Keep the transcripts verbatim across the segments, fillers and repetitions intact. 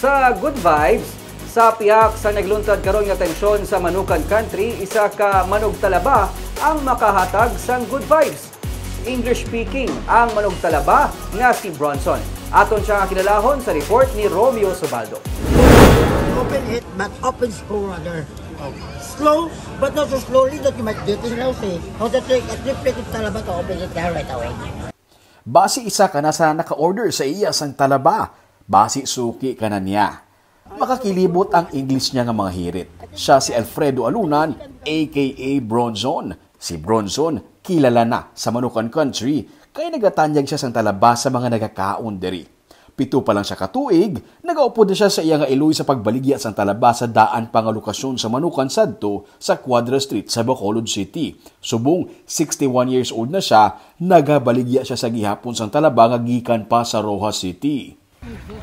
Sa good vibes, sa pihak sa nagluntad karon nga tensyon sa Manukan Country, isa ka manugtalaba ang makahatag sang good vibes. English-speaking ang manugtalaba nga si Bronson. Aton siya nga kilalahon sa report ni Romeo Subaldo. Open it, but open slow rather. Slow, but not so slowly that you might get it lousy. How to take a trip it talaba to open it there right away. Basi isa ka na sa naka-order sa iya sang talaba. Basi suki ka na niya. Makakilibot ang English niya nga mga hirit. Siya si Alfredo Alunan, A K A Bronzon. Si Bronzon, kilala na sa Manukan Country, kay nagatanyag siya sang talaba sa mga nagakaon diri. Pito pa lang siya ka tuig, nagaupod na siya sa iya nga iloy sa pagbaligya sang talaba sa daan pa nga lokasyon sa Manukan sadto sa Quadra Street sa Bacolod City. Subong sixty-one years old na siya, nagabaligya siya sa gihapon sang talaba nga gikan pa sa Roxas City.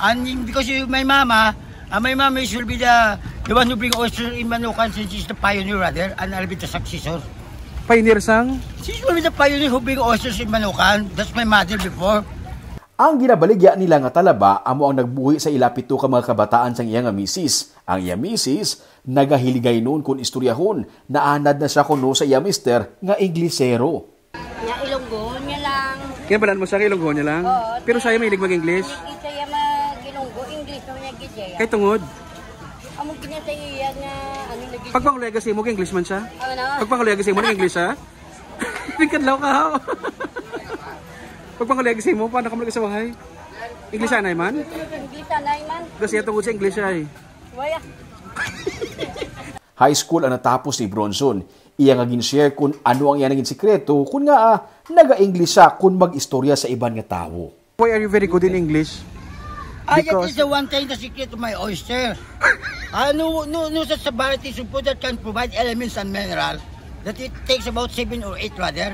And because you, my mama, uh, my mama is will be the the one who bring oyster in Manukan since she's the pioneer rather, and I'll be the successor. Pioneer sang? She will be the pioneer who bring oysters in Manukan. That's my mother before. Ang ginabaligya nila nga talaba amo ang nagbuhi sa ila pito ka mga kabataan sang iya nga misis. Ang iya misis nagahiligaynon kon istoryahon, naanad na siya kuno sa iya mister nga Inglesero. Nga Ilonggo niya lang. Kinabalaan mo siya kay Ilonggo niya lang? Oo, Pero siya yung mahilig mag-English? Hindi siya mag-Ilonggo, English naman niya gid siya. Kay tungod? Amo gid niya sa iya nga ano lagi. Pagpanguloy kasi mo, English man siya? Ano? Pagpanguloy kasi mo, English siya? Nagkadlaw ka, ha? Pagpanguloy kasi mo, paano ka mo sa bahay? English anay man? English anay man. Kasi tungod sa English ay. Waya. High school ang natapos ni Bronson. Iya nga gin-share kung ano ang iya naging sikreto kung nga ah, naga-English siya kung mag-istorya sa iban nga tawo. Why are you very good in English? Ah, that Because- is the one thing, the secret of my oyster. Ah, no, no, no such variety support that can provide elements and minerals that it takes about seven or eight rather.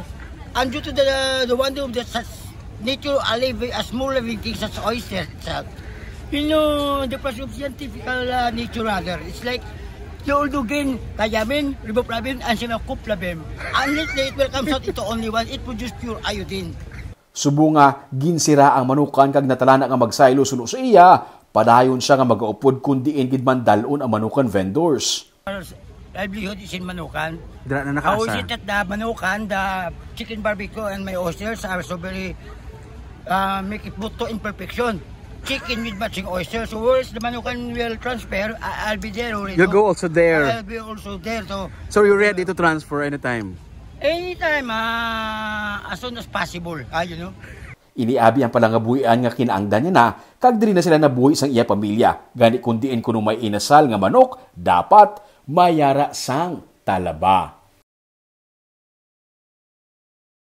And due to the the one of the such nature a, living, a small living thing such oyster itself. You know, the pursuit of scientific uh, nature rather. It's like the old again, thiamine, riboflavin, and simacoflavin. And lately, it will comes out into only one. It produces pure iodine. Subong nga ginsira ang Manukan kag natalana nga magsaylo suno sa iya, padayon siya nga magaupod kun diin gid man dal-on ang Manukan vendors. Livelihood is in Manukan. Dira na How is nakaasa. It that the Manukan, the chicken barbecue, and my oysters are so very uh, make it buto in perfection. Chicken with matching oyster. So where's the Manukan will transfer, I- I'll be there already. You go also there. I'll be also there. So So you're ready to transfer anytime? Anytime, uh, as soon as possible. Ah, you know. Ini abi ang palangabuhian nga kinaangdan niya na, kag diri na sila nabuhi sang iya pamilya. Gani kung diin kuno may inasal nga manok, dapat mayara sang talaba.